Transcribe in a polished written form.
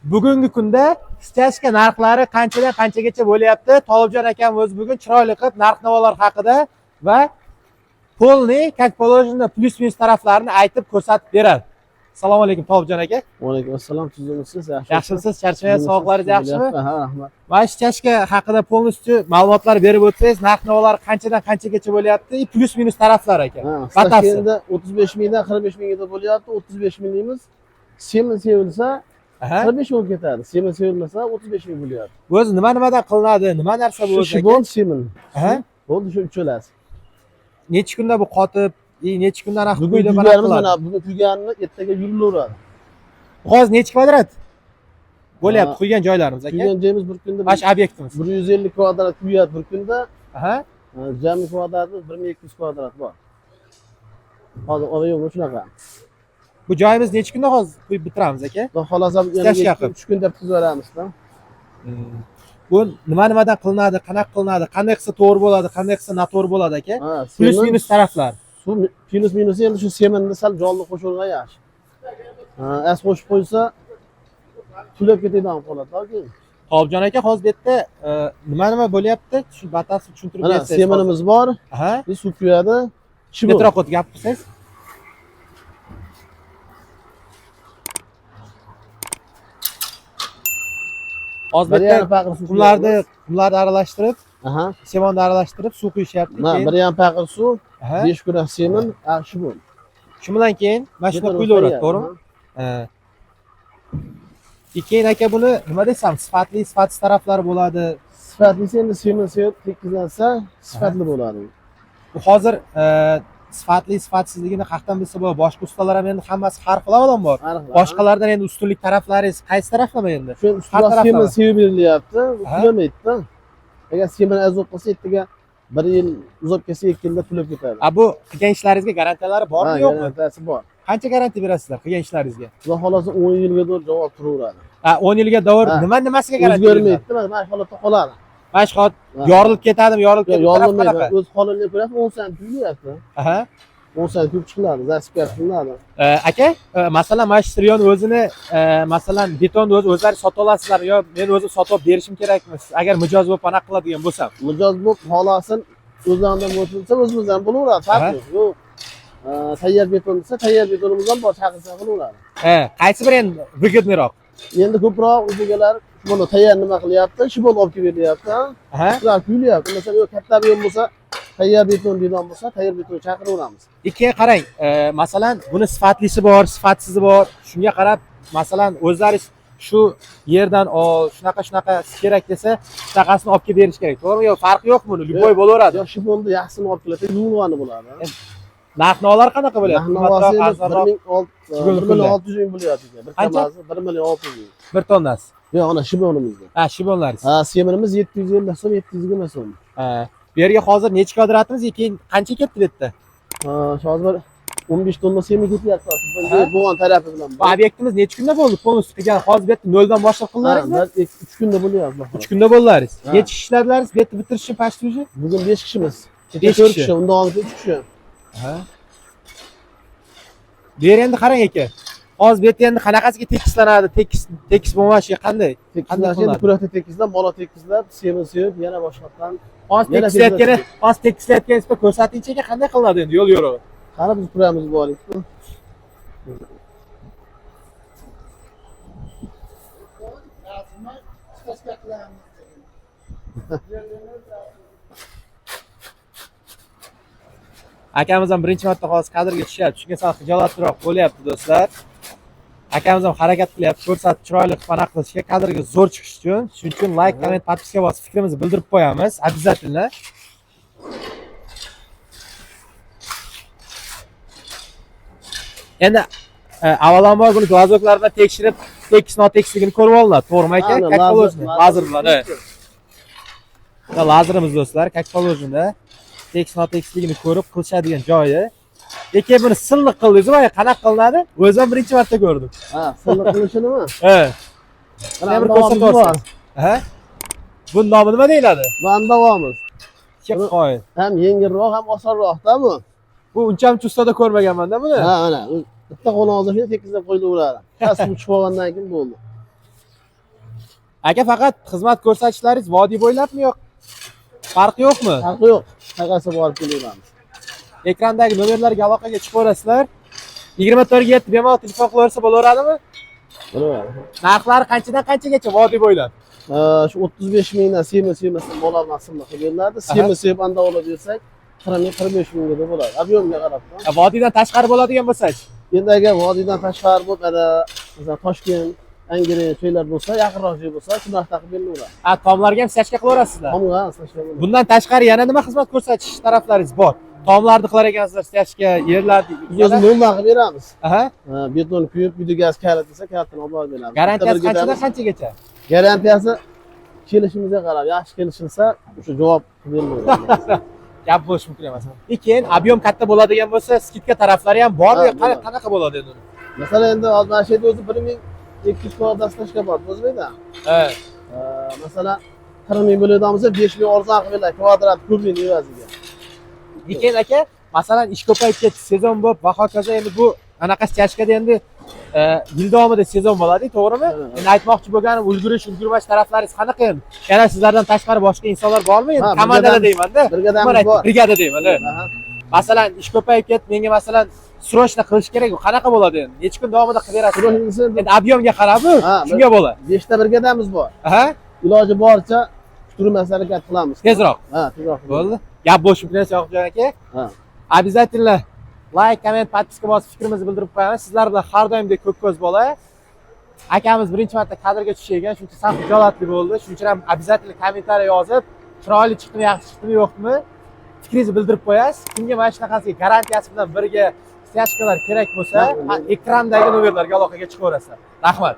Bugungi kunda stяжка narxlari qanchadan qanchagacha bo'lyapti? Tolibjon akam o'zi bugun chiroyli qilib narx-navolar haqida va полный, как положено, плюс-минус taraflarini aytib ko'rsatib beradi. Assalomu alaykum, Tolibjon aka. Alaykum assalom, tuzukmisiz? Yaxshimisiz? Charchamayapsiz? Sog'liqlaringiz yaxshimi? Ha, rahmat. Mana shu chashka haqida полностью ma'lumotlar berib o'tsangiz, narx-navolar qanchadan qanchagacha bo'lyapti, и плюс-минус taraflar aka. Ha, Batafsil. endi 35 mingdan 45 minggacha bo'lyapti. 35 mingimiz semin sevilsa 45 bo'lib ketadi. Semin sevilmasa 35 ming bo'lyapti. O'zi nima nimadan qilinadi? Nima narsa bu Shu o'zi aka? shibon semin. Aha. Bo'ldi, shu uchalasi. Necha kunda bu qotib, и necha kunda anaqa Bugun quyilib anaqa kuyganimiz qiladi? mana bugun kuyganini ertaga yurilaveradi. Hozir necha kvadrat bo'lyapti Ha. quygan joylarimiz aka? Kuygan joyimiz bir kunda Mana shu obyektimiz. 150 kvadrat kuyadi bir kunda. Aha. Ha, jami kvadratimiz 1200 kvadrat bor. Hozir yo'q, shunaqa. Bu joyimiz necha kunda hozir quyib bitiramiz aka? Xudo xohlasa Stяжка qilib. 3 kunda bitkazib yuboramiz-da. Bu nima nimadan qilinadi, qanaqa qilinadi, qanday qilsa to'g'ri bo'ladi, qanday qilsa noto'g'ri bo'ladi aka? Ha, Плюс semin- минус taraflar. Suv плюс минуси endi shu seminni sal jonli qo'shilgan yaxshi. Ha, as qo'shib qo'ysa tulab ketadigan qoladi keyin. Tolibjon aka, hozir bu yerda nima nima bo'lyapti? Shu batafsil tushuntirib Mana bersangiz. seminimiz bor, Aha. bir suv kuyadi. Shibon. Betroq o'tib gap qilsangiz. Hozir bu Bir yerda yarim paqir suv qumlarni quyamiz. qumlarni aralashtirib, Aha. semonni aralashtirib suv quyishyapti. Mana Keyin bir yarim paqir suv, Aha. 5 kurak semin, shibon. Shu bilan keyin mana shuni quyilaveradi, to'g'rimi? Ha. Keyin aka buni nima desam, sifatli, sifatsiz taraflari bo'ladi. Sifatlisi endi semin sevib tekizlansa sifatli bo'ladi. Bu hozir sifatli, sifatsizligini qayerdan bilsa bo'ladi? Boshqa ustalar ham endi hammasi har xil avvalambor. Har xil. Boshqalardan endi ustunlik taraflaringiz qaysi taraflama endi? Shu Har ustiga taraflama. semin sevib berilyapti, Aha. tulamaydi-da. Agar semin azob qilsa ertaga bir yil uzoq kelsa 2 yilda tulab ketadi. A bu qilgan ishlaringizga garantiyalari bormi, Ha, yo'qmi? garantiyasi bor. Qancha garantiya berasizlar qilgan ishlaringizga? Xudo xohlasa 10 yilga to'g'ri javob turaveradi. Ha, 10 yilga davr Ha. nima nimasiga garantiya beriladi? O'zgarmaydi, mana shu holatda qoladi. Mana shu holat Ha. yorilib ketadimi, yorilib Yo'q, ketadi taraf yorilmaydi. qanaqa? O'z holini ko'ryapsiz, 10 sant kuyilyapti. Aha. 10 sant kuyib chiqiladi, засыпка qilinadi. Aka, masalan, mana shu siryon o'zini, masalan, betonni o'zi o'zlari sota olasizlar yo men o'zim sotib olib berishim kerakmi? Agar mijoz bo'lib anaqa qiladigan bo'lsam. Mijoz bo'lib xolasin o'zlaridan bo'lsa o'zimizdan bo'laveradi, farq Aha. yo'q. Yo'q. Tayyor beton desa, tayyor betonimiz ham bor, chaqirsa qilaveradi. Ha, qaysi biri endi выгодный roq? Endi ko'proq o'zigalar buni tayyor nima qilyapti, shibon olib kelib beryapti. Ha? Aha. Ular kuyilyapti. Masalan, yo'q katta объем bo'lsa, tayyor beton deydigan bo'lsa, tayyor beton chaqiraveramiz. Keyin qarang, masalan, buni sifatlisi bor, sifatsizi bor. Shunga qarab, masalan, o'zlaringiz shu yerdan ol, shunaqa shunaqa kerak desa, shunaqasini olib kelib berish kerak. To'g'rimi? Yo'q, farqi yo'q buni, любой bo'laveradi. Yo'q, shibonni yaxshisini olib keladi, yuvilgani bo'ladi. Narx-navolar qanaqa bo'lyapti? Narx-navosi Qimmatroq, endi arzonroq 1 million 600 ming bo'lyapti ekan. Bir Qancha? kamasi 1 million 600 ming. Bir tonnasi. Yo'q, ana shibonimizda. Ha, shibonlaringiz. Ha, seminimiz 750 so'm, 720 so'm. Ha. Bu yerga hozir necha kvadratimiz, keyin qancha ketdi bu yerda? Ha, shu hozir bir 15 tonna semin ketyapti. Ha. Bo'lgan tarafi bilan. Bu obyektimiz necha kunda bo'ldi? Полностью qilgan. Hozir bu yerda noldan boshlab qildilaringizmi? Ha, 3 kunda bo'lyapti. 3 kunda bo'ldilaringiz. Ha. Necha kishi ishladilaringiz bu yerda bitirish uchun почти уже? Bugun 5 kishimiz. Kecha 5 4 kishi. kishi, undan oldin 3 kishi. Ha. Bu yer endi qarang aka. Hozir bu yerda endi qanaqasiga tekislanadi? Tekis tekis bo'lmashi qanday? Tekizlash endi qilinadi? kurakda tekizlab, bola tekizlab, semin sevib, yana boshqatdan. Hozir Yana tekislayotgani, tekislayotgan. hozir tekislayotgan ko'rsatingchi aka, qanday qilinadi endi yo'l yo'rig'i? Qani biz kuramiz bor ekan. Akamiz ham birinchi marta hozir kadrga tushyapti. Shunga sal xijolatliroq bo'lyapti do'stlar. Akamiz ham harakat qilyapti, ko'rsatib chiroyli qilib anaqa qilishga, kadrga zo'r chiqish uchun. Shuning uchun like, komment, подписка bosib fikrimizni bildirib qo'yamiz. Обязательно. Endi avvalambor buni глазок lar bilan tekshirib, tekis notekisligini ko'rib olinadi, to'g'rimi aka? Ana, Как положено, lazer bilan. lazer. Ha. Lazerimiz do'stlar, как положено. Tekis notekisligini ko'rib qilishadigan joyi. Lekin buni silliq qildingiz, voy, qanaqa qilinadi? O'zim birinchi marta ko'rdim. Ha, silliq qilishinimi? Ha. Mana Yana bir andavomimiz ko'rsatib bor. Ha? Buni nomi nima deyiladi? Bu andavomiz. Chiq qo'y. Ham yengilroq, ham osonroq-da bu. Bu uncha muncha ustada ko'rmaganman-da buni. Ha, mana bitta qo'lni oldi, tekizlab qo'yilaveradi. Suv chiqib olgandan keyin bo'ldi. Aka, faqat xizmat ko'rsatishlaringiz vodiy bo'ylabmi, yo'q? Farqi yo'qmi? Farqi yo'q. Qayerga borib kelaveramiz. Ekrandagi nomerlarga aloqaga chiqaverasizlar. 24 ga 7 bemalol telefon qilaversa bo'laveradimi? Bo'laveradi. Narxlari qanchadan qanchagacha vodiy bo'ylab? Shu 35 mingdan semi semasidan bola maqsimda qilib beriladi. Semi sep anda olib bersak, 40 ming, 45 mingga bo'ladi. Объем ga qarab. Vodiydan tashqari bo'ladigan bo'lsa-chi? Endi agar vodiydan tashqari bo'lib, ana masalan Toshkent, Angren joylar bo'lsa, yaqinroq joy bo'lsa, shu narxda qilib berilaveradi. Ha, tomlarga ham стяжка qilaverasizlar. Tomga стяжка bo'ladi. Bundan tashqari yana nima xizmat ko'rsatish taraflaringiz bor? Tomlarni qilar ekansizlar, стяжка, yerlarni. Biz o'zi noldan qilib beramiz. Aha. Ha, beton kuyib, uyda gaz kalit desa, kalitini olib borib beramiz. Garantiyasi Bitta bir qanchadan ketamiz. qanchagacha? Garantiyasi kelishimizga qarab, yaxshi kelishilsa, o'sha javob qilib berilaveradi. Gap bo'lishi mumkin emas. Keyin объем katta bo'ladigan bo'lsa, скидка taraflari ham bormi? Ha, bo'ladi. Qanaqa bo'ladi endi uni? Masalan, endi hozir mana shu yerda o'zi 1200 kvadrat стяжка bor, o'zbekda. Ha. Masalan, 40 ming bo'ladigan bo'lsa, 5 ming arzon qilib beriladi kvadrat kubing evaziga. Keyin aka, masalan, ish ko'payib ketdi, sezon bo'lib va hokazo, endi bu anaqa стяжка da endi yil davomida sezon bo'ladi, to'g'rimi? Ha, ha. Endi aytmoqchi bo'lganim, ulgurish, ulgurmash taraflaringiz qanaqa endi? Yana sizlardan tashqari boshqa insonlar bormi endi? Ha, Komandada deymanda. Brigadamiz Mana bor. Brigada deyman. Aha. Masalan, ish ko'payib ketdi, menga masalan срочно qilish kerak, qanaqa bo'ladi endi? Necha kun davomida qilib berasiz? Срочно endi Endi объем ga qarab-u, Ha, shunga bo'ladi. 5 ta brigadamiz bor. Aha, Iloji boricha kuttirmasdan harakat qilamiz. Tezroq. Ha, tezroq. Bo'ldi. Gap bo'lishi mumkin emas, Yoqubjon aka. Ha. Обязательно лайк, коммент, подписка bosib fikrimizni bildirib qo'yamiz. Sizlar bilan har doimdek ko'k ko'z bola. Akamiz birinchi marta kadrga tushish ekan, shuning uchun sal xijolatli bo'ldi. Shuning uchun ham обязательно kommentariy yozib, chiroyli chiqdimi, yaxshi chiqdimi, yo'qmi, fikringizni bildirib qo'yasiz. Kimga mana shunaqasiga garantiyasi bilan birga стяжка lar kerak bo'lsa, Ha, ekrandagi nomerlarga aloqaga chiqaverasizlar. Rahmat.